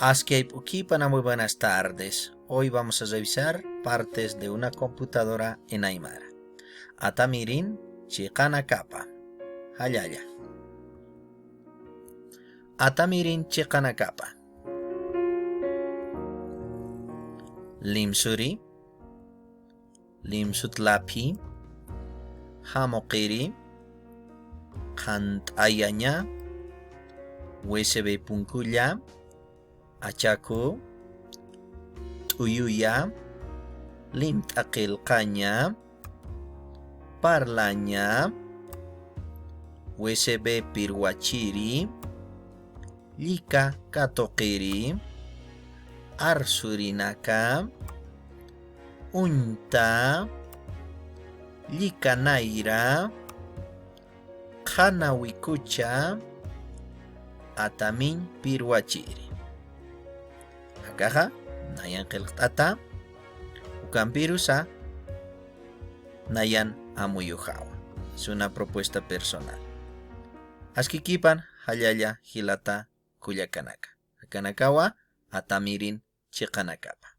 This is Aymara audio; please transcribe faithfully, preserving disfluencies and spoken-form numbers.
Askayp'ukipana, muy buenas tardes. Hoy vamos a revisar partes de una computadora en aymara. Atamirin chiqanakapa. Jallalla. Atamirin chiqanakapa. Limsuri, limsut laphi, jamuqiri, qhant'ayaña, U S B punkulla, achaku, t'uyuya, limt'a qillqaña, parlaña, U S B pirwachiri, llika katuqiri, arsurinaka, uñta, llika nayra, qhana wikucha, atamiñ pirwachiri. Akaxa nayan qillqt'ata, ukampirusa nayan amuyuxawa. Es una propuesta personal. Askikipan jallalla jilata kullakanaka. Akanakawa atamirin chiqanakapa.